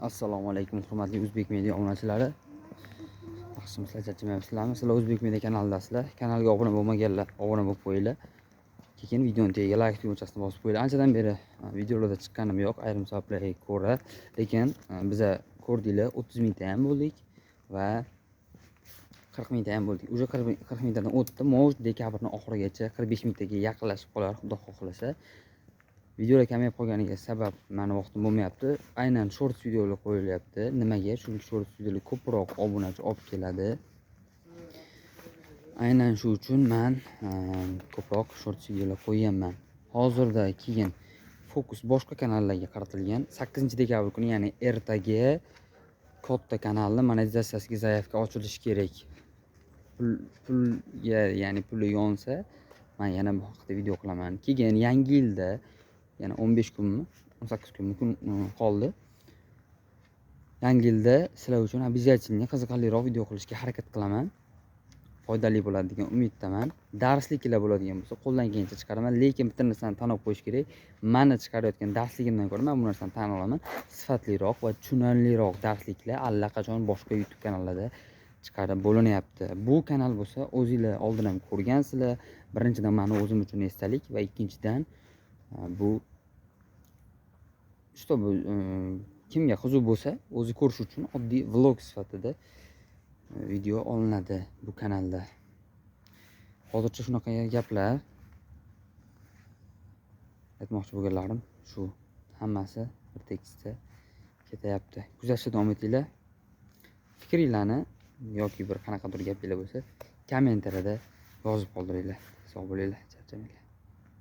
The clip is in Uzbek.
Assalomu alaykum, hurmatli O'zbek media obunachilari. Yaxshimisizlar, charchamayapsizlarmi? Sizlar O'zbek media kanalidasizlar. Kanalga obuna bo'lmaganlar obuna bo'lib qo'yinglar. Keyin videoni tagiga like tugmachasini bosib qo'yinglar. Anchadan beri videolarda chiqqanim yo'q, ayrim sabablarga ko'ra, lekin biza ko'rdinglar, 30 mingta ham bo'ldik va 40 mingta ham bo'ldik. Уже 40 mingtadan o'tdi. Может, dekabrning oxirigacha 45 mingtaga yaqinlashib qolar, Xudo xohlasa. Videolar kamayib qolganiga sabab mani vaqtim bo'lmayapti. Aynan shorts videolar qo'yilyapti. Nimaga? Chunki shorts videolar ko'proq obunachi olib keladi. Aynan shu uchun man ko'proq shorts videolar qo'yyapman. Hozirda keyin fokus boshqa kanallarga qaratilgan. 8 dekabr kuni, ya'ni ertaga katta kanalni monetizatsiyasiga заявка ochilishi kerak. Pul pulga, ya'ni puli yonsa, man yana bu haqida video qilaman. Keyin yangi yilda yana 15 kunmi, 18 kunmi kun qoldi. Yangi yilda sizlar uchun обязательно qiziqarliroq video qilishga harakat qilaman. Foydali bo'ladi degan umiddaman. Darsliklar bo'ladigan bo'lsa, qo'ldan kelgancha chiqaraman, lekin bitta narsani tan olib qo'yish kerak. Mani chiqarayotgan darsligimdan ko'ra men bu narsani tan olaman. Sifatliroq va tushunarliroq darsliklar allaqachon boshqa YouTube kanallarda chiqarib bo'linyapti. Bu kanal bo'lsa, o'zinglar oldin ham ko'rgansizlar. Birinchidan, mani o'zim uchun esdalik va ikkinchidan, bu чтобы kimga qiziq bo'lsa, o'zi ko'rish uchun oddiy vlog sifatida video olinadi bu kanalda. Hozircha shunaqa gaplar. Aytmoqchi bo'lganlarim shu. Hammasi bir tekisda ketyapti. Kuzatishda davom etinglar. Fikringlarni yoki bir qanaqadir gapinglar bo'lsa, kommentariyada yozib qoldiringlar. Sog' bo'linglar, charchamanglar.